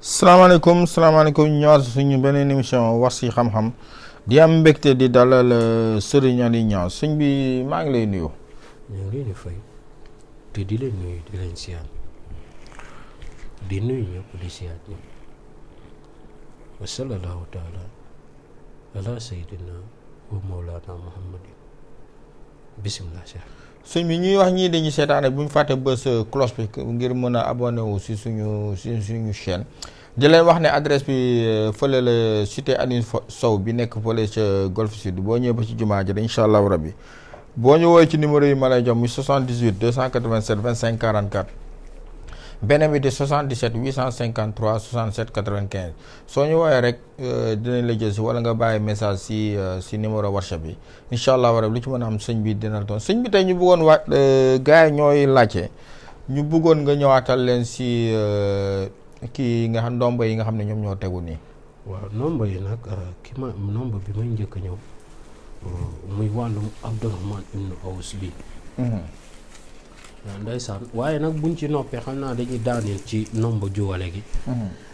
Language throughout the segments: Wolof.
salaamaaleykum ñëwaat suñu beneen émission wax ci xam-xam di am mbégte di dalal Serigne Aliou Niass sëñ bi maa ngi lay nuyu. ñu ngi leen di fay te di leen nuyu di leen siyaat di nuyu ñëpp di siyaat ñëpp wa sallallahu taala ala sayyidina wa mawlana muhammadin bismillah cheikh. sëñ bi ñuy wax ñii dañuy seetaane bu ñu fàtte bës cloche bi ngir mën a abonné wu si suñu chaîne di leen wax ne adresse bi fële la cité Aliou Sow bi nekk fële ca Golf Sud boo ñëwee ba ci jumaa ji incha allahu rabbi boo ñu woowee ci numéro yi ma lay jox muy 78 287 25 44 beneen bi di 77 853 67 95 soo ñu woowee rek dinañ la jël si wala nga bàyyi message si numéro WhatsApp bi incha allahu rabbi lu ci mën a am sëñ bi dina la doon sëñ bi tey ñu bëggoon gars yi ñooy laajte ñu bëggoon nga ñëwaatal leen si kii nga xam ndomba yi nga xam ne ñoom ñoo tegu nii. waaw ndomba yi nag ndomba bi may njëkk a ñëw muy wàllum Abdourahmane ibn Awf bi. waaw ndeysaan waaye nag buñ ci noppee xam naa dañuy daaneel ci ndomba juwale gi.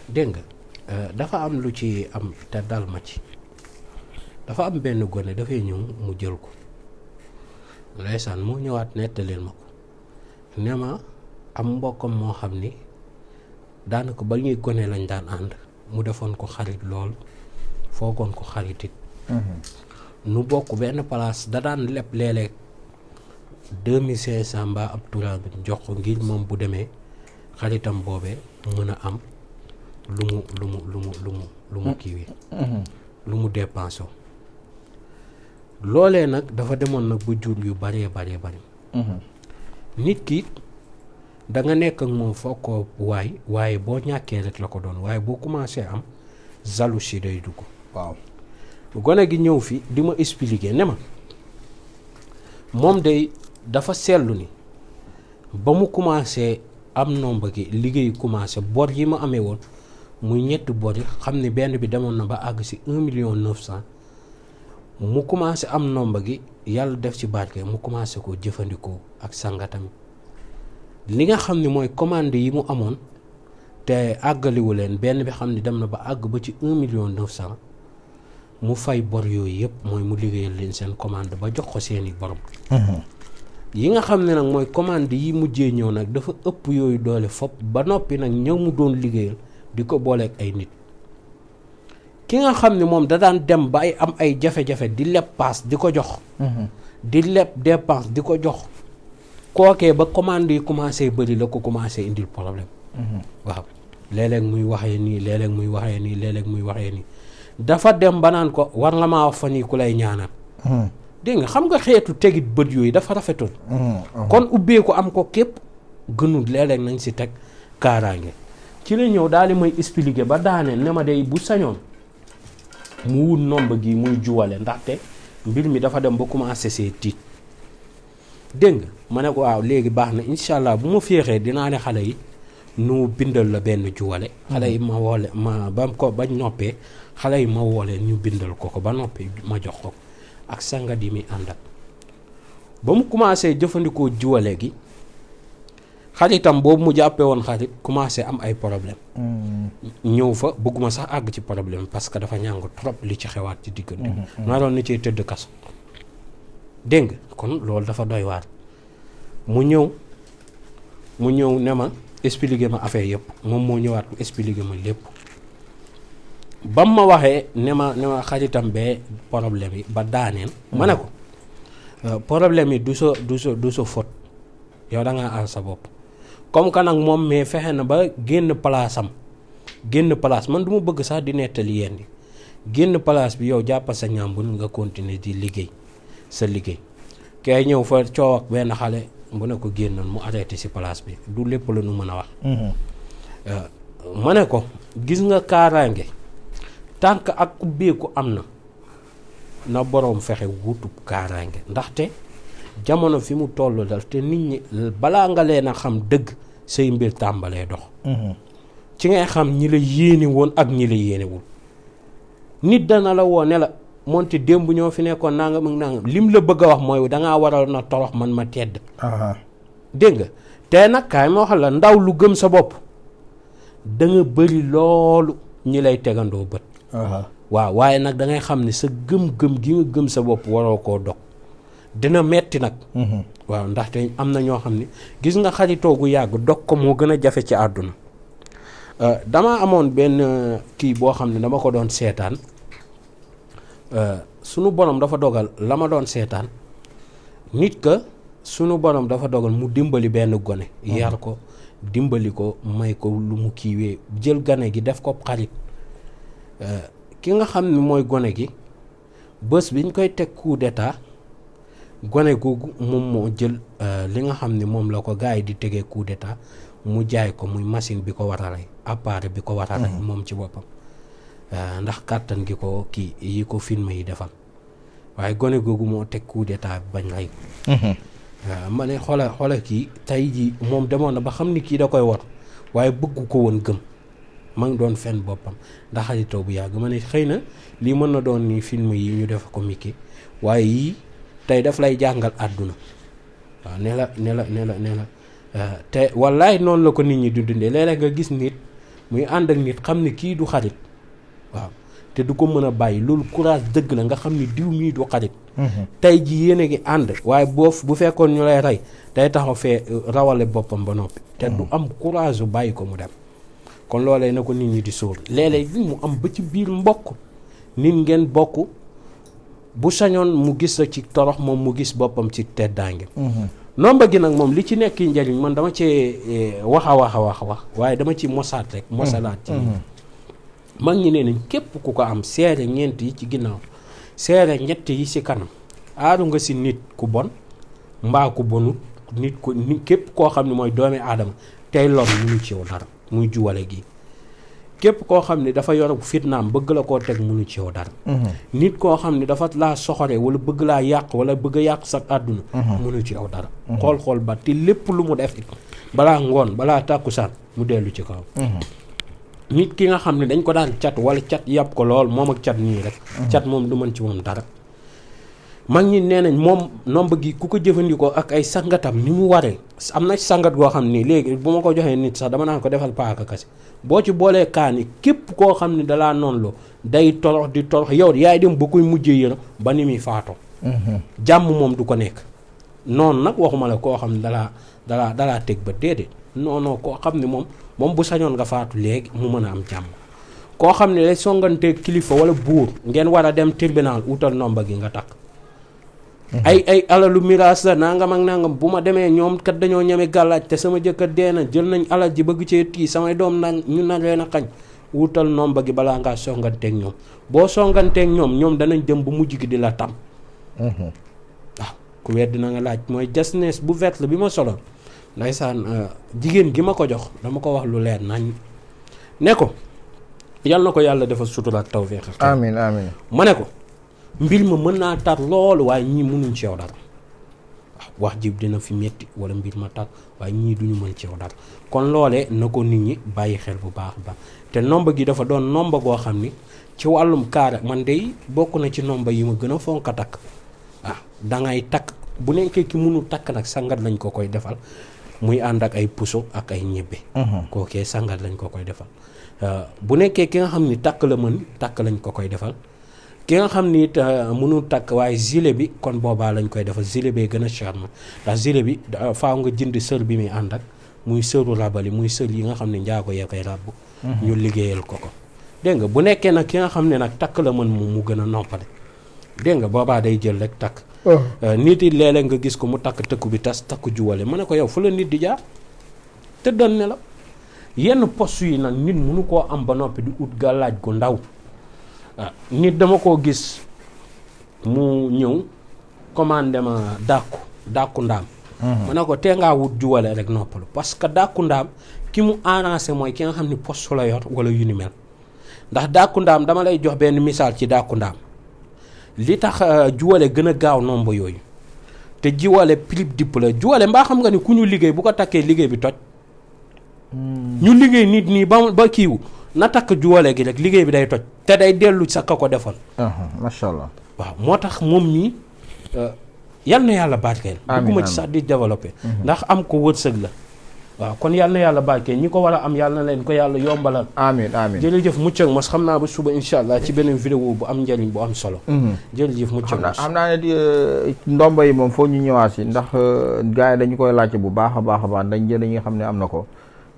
dégg nga dafa am lu ci am te dal ma ci dafa am benn gone dafay ñëw mu jël ko ndeysaan moo ñëwaat nettaleel ma ko ne ma am mbokkam moo xam ni. daanaka ba ñuy gone lañ daan ànd mu defoon ko xarit lool foogoon ko xaritit nu bokk benn place da daan leb léeg-léeg 2500 mbaa ab turam bi jox ko ngir moom bu demee xaritam boobee mën a am lu mu kiiwee lu mu dépensé loolee nag dafa demoon nag bu jur yu baree bari nit ki da nga nekk ak moom foog ko waaye boo ñàkkee rek la ko doon waaye boo commencé am jalousie day dugg. waaw gone gi ñëw fi di ma expliquer ne ma moom day dafa seetlu ni ba mu commencé am nomba gi liggéey commencé bor yi ma amee woon muy ñetti bor yi xam ne benn bi demoon na ba àgg si 1,900,000 mu commencé am nomba gi yàlla def ci barke mu commencé koo jëfandikoo ak sangatam. li nga xam ne mooy commande yi mu amoon te àggaliwu leen benn bi xam ne dem na ba àgg ba ci 1,900,000 mu fay bor yooyu yëpp mooy mu liggéeyal leen seen commande ba jox ko seeni borom. yi nga xam ne nag mooy commande yi mujjee ñëw nag dafa ëpp yooyu doole fopp ba noppi nag ñëw mu doon liggéeyal di ko booleeg ay nit ki nga xam ne moom da daan dem ba ay am ay jafe-jafe di leb paas di ko jox. di leb dépense di ko jox. kookee ba commande yi commencé bëri la ko commencé indil problème. waaw léeg-léeg muy waxee nii léeg-léeg muy waxee nii dafa dem ba naan ko war nga maa wax fa nii ku lay ñaanal. dégg nga xam nga xeetu tegit bët yooyu dafa rafetoon. kon ubbee ko am ko képp gënul léeg-léeg nañ si teg kaaraange ci la ñëw daal di may expliquer ba daaneel ne ma day bu sañoon mu wut nomba gi muy juwale ndaxte mbir mi dafa dem ba commencé see tiit. dégg nga ma ne ko waaw léegi baax na incha allah bu ma féexee dinaa ne xale yi nu bindal la benn juwale. xale yi ma woole ma ba ko bañ noppee xale yi ma woole ñu bindal ko ba noppi ma jox ko ak sangat yi muy ànd ak ba mu commencé jëfandikoo juwale gi xaritam boobu mu jàppee woon xarit commencé am ay problème ñëw fa bëgguma sax àgg ci problème parce que dafa ñàng trop li ci xewaat ci diggante. naroon na cee tëdd kaso. dégg nga kon loolu dafa doy waar mu ñëw ne ma expliquer ma affaire yëpp moom moo ñëwaat mu expliquer ma lépp ba mu ma waxee ne ma xaritam bee problème yi ba daaneel. ma ne ko problème yi du sa faute yow da ngaa aar sa bopp comme que nag moom mais fexe na ba génn place man du ma bëgg sax di nettali yenn génn place bi yow jàppal sa ñàmbur nga continuer di liggéey sa liggéey kay ñëw fa coow ak benn xale bu ne ko génnoon mu arrêté ci place bi du lépp la nu mën a wax. ma ne ko gis nga kaaraange tànk ak ubbeeku am na boroom fexe wutub kaaraange ndaxte jamono fi mu toll dal te nit ñi balaa nga leen a xam dëgg say mbir tàmbalee dox. ci ngay xam ñi la yéene woon ak ñi la yéenewul nit dana la woo ne la moonte démb ñoo fi nekkoon nangam ak nangam lim la bëgg a wax mooy dangaa waral na torox man ma tedd. dégg nga te nag kaay ma wax la ndaw lu gëm sa bopp da nga bëri loolu ñi lay tegandoo bët. waaw waaye nag da ngay xam ne sa gëm-gëm gi nga gëm sa bopp waroo koo dog dina metti nag. waaw ndaxte am na ñoo xam ne gis nga xaritoo gu yàgg dog ko moo gën a jafe ci àdduna. dama amoon benn kii boo xam ne dama ko doon seetaan sunu borom dafa dogal la ma doon seetaan nit ka sunu borom dafa dogal mu dimbali benn gone. yar ko dimbali ko may ko lu mu kiiwee jël gone gi def ko xarit ki nga xam ne mooy gone gi bés biñ koy teg coup d'état gone googu moom moo jël li nga xam ne moom la ko gars yi di tegee coup d'état mu jaay ko muy machine bi ko war a rey appareil bi ko war a rey moom ci boppam ndax kàttan gi ko kii yi ko film yi defal waaye gone googu moo teg coup d'état bañ rey ko. ma ne xoola kii tey ji moom demoon na ba xam ni kii da koy war waaye bëggu ko woon gëm ma ngi doon fen boppam ndax xaritoo bu yàgg ma ne xëy na lii mën na doon ni film yi ñu def ko Mickey waaye yii tey daf lay jàngal àdduna waaw ne la te wallaay noonu la ko nit ñi di dundee léeg-léeg nga gis nit muy ànd ak nit xam ne kii du xarit waaw te du ko mën a bàyyi loolu courage dëgg la nga xam ne diw mii du xarit. tey ji yéen a ngi ànd waaye bu fekkoon ñu lay rey day taxaw fee rawale boppam ba noppi. te du am courage bu bàyyi ko mu dem. kon loolee na ko nit ñi di sóor léeg-léeg mu am ba ci biir mbokk nit ngeen bokk bu sañoon mu gis la ci torox moom mu gis boppam ci teddaange. nomba gi nag moom li ci nekk njariñ man dama cee wax waaye dama ci mosaat rek mosalaat ci mag ñi nee nañ képp ku ko am seere ñeent yi ci ginnaaw seere ñett yi ci kanam aaru nga ci nit ku bon mbaa ku bonut nit képp koo xam ne mooy doomi aadama tey lor munu ci yow dara muy juwale gi képp koo xam ne dafa yor fitnaam bëgg la koo teg munu ci yow dara. nit koo xam ne dafa laa soxore wala bëgg laa yàq wala bëgg a yàq sa àdduna munu ci yow dara. xool ba te lépp lu mu def it balaa ngoon balaa tàkkusaan mu dellu ci kaw. nit ki nga xam ne dañ ko daan cat wala cat yàpp ko lool moom ak cat nii rek. cat moom du mën ci moom dara. mag ñi nee nañ moom nomba gi ku ko jëfandikoo ak ay sangatam ni mu waree am na sangat goo xam ni léegi bu ma ko joxee nit sax dama naan ko defal paaka kasi boo ci boolee kaani képp koo xam ne dalaa noonu loo day torox di torox yow yaay dem ba koy mujjee yëra ba ni muy faatoo. jàmm moom du ko nekk noonu nag waxuma la koo xam ne dalaa teg ba déedéet non koo xam ne moom bu sañoon nga faatu léegi mu mën a am jàmm koo xam ne lay songante kilifa wala buur ngeen war a dem tribunal utal nomba gi nga takk. ay alalu miraas la nangam ak nangam bu ma demee ñoom kat dañoo ñeme gàllaaj te sama jëkkër dee na jël nañ alal ji bëgg cee tii samay doom naan ñu na leen a xañ wutal nomba gi balaa ngaa songanteeg ñoom boo songanteeg ñoom danañ dem bu mujj gi di la tam. waaw ku wedd na nga laaj mooy jasnees bu vert bi ma solo ndaysaan jigéen gi ma ko jox dama ko wax lu leer nañ ne ko yal na ko yàlla defal sutura ak tawfeex. amiin amiin ma ne ko. mbir ma mën naa tar loolu waaye ñii mënuñ ci yow dara wax ji dina fi metti wala mbir ma tar waaye ñii duñu mën ci yow dara kon loolee na ko nit ñi bàyyi xel bu baax a baax te nomba gi dafa doon nomba goo xam ni ci wàllum kaara man de bokk na ci nomba yi ma gën a fonk a takk dangay takk bu nekkee ki mënu takk nag sangat lañ ko koy defal muy ànd ak ay puso ak ay ñebbe kookee sangat lañ ko koy defal bu nekkee ki nga xam ni takk la mën takk lañ ko koy defal ki nga xam ni it mënul takk waaye gilet bi kon boobaa lañ koy defal gilet bee gën a charme ndax gilet bi faaw nga jënd sër bi muy ànd ak muy sëru rabali muy sër yi nga xam ne njaago yee koy ràbb ñu liggéeyal ko dégg nga bu nekkee nag ki nga xam ne nag takk la mën mu gën a noppale dégg nga boobaa day jël rek takk nit yi léeg-léeg nga gis ko mu takk tëkku bi tas takku juwale ma ne ko yow fu la nit di jaar tëddal ne la yenn poste yi nag nit mënu koo am ba noppi di ut gàllaaj gu ndaw nit dama koo gis mu ñëw commandé ma dàkku ndaam. ma ne ko tee ngaa wut juwale rek noppalu parce que dàkku ndaam ki mu arrangé mooy ki nga xam ni poste la yor wala yu ni mel ndax dàkku ndaam dama lay jox benn misaal ci dàkku ndaam li tax juwale gën a gaaw nomba yooyu te jiwale prix dipp la juwale mbaa xam nga ni ku ñu liggéey bu ko takkee liggéey bi toj. ñu liggéey nit nii ba kiiwu na takk juwale gi rek liggéey bi day toj te day dellu sa ka ko defoon. macha allah. waaw moo tax moom mii yal na yàlla barkeel. bëgguma ci sax di développé. ndax am ko wërsëg la. waaw kon yal na yàlla barkeel ñi ko war a am yal na leen ko yàlla yombalal. amiin amiin jërëjëf mucc ak mos xam naa ba suba incha allah ci beneen vidéo bu am njëriñ bu am solo. jërëjëf mucc ak mos xam naa ne ndomba yi moom foo ñu ñëwaat si ndax gars yi dañu koy laajte bu baax a baax a baax dañ jënd ñi nga xam ne am na ko.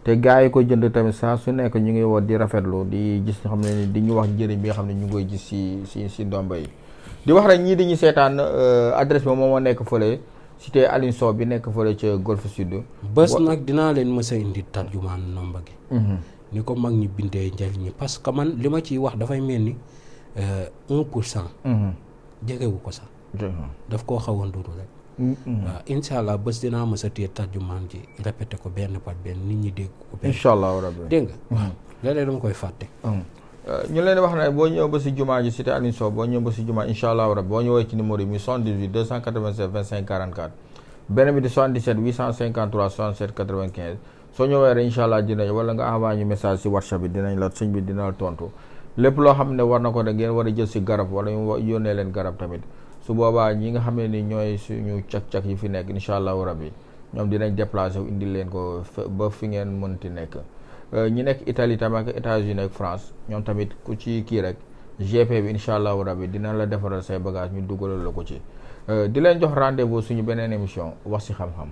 te gars yi ko jënd tamit saa su nekk ñu ngi woon di rafetlu di gis nga xam ne di ñu wax njëriñ bi nga xam ne ñu ngi koy gis si ndomba yi di wax rek ñii dañuy seetaan adresse bi moom moo nekk fële cité Aline Sow bi nekk fële ca Golf Sud. bés nag dinaa leen mës a indi tarjumaan ndomba gi. ni ko mag ñi bindee njëriñ parce que man li ma ciy wax dafay mel ni 1%. jegewu ko sax. daf koo xaw a nduru rek. waaw incha allah bés dinaa mës a téye tarjumaan ji répété ko benn par benn nit ñi dégg ko. incha allah rabbi dégg nga. waaw léeg-léeg dama koy fàtte. ñu leen wax ne boo ñëw ba si jumaa ji cité Aline Sow boo ñëw ba si jumaa incha allah rabbi boo ñëwee ci numéro yi muy 78 287 25 44 benn bi di 77 853 67 95 soo ñëwee rek incha allah dinañ wala nga envoyé ñu message si WhatsApp bi dinañ la sëñ bi dina la tontu lépp loo xam ne war na ko da ngeen war a jël si garab wala ñu yónnee leen garab tamit su boobaa ñi nga xam ne ni ñooy suñu cak-cak yi fi nekk incha allahu rabbi ñoom dinañ déplacé wu indi leen ko ba fi ngeen mënti nekk ñi nekk Italie tamit ak États-Unis ak France ñoom tamit ku ci kii rek GP bi incha allahu rabbi dina la defaral say bagage ñu dugalal la ko ci di leen jox rendez-vous suñu beneen émission wax ci xam-xam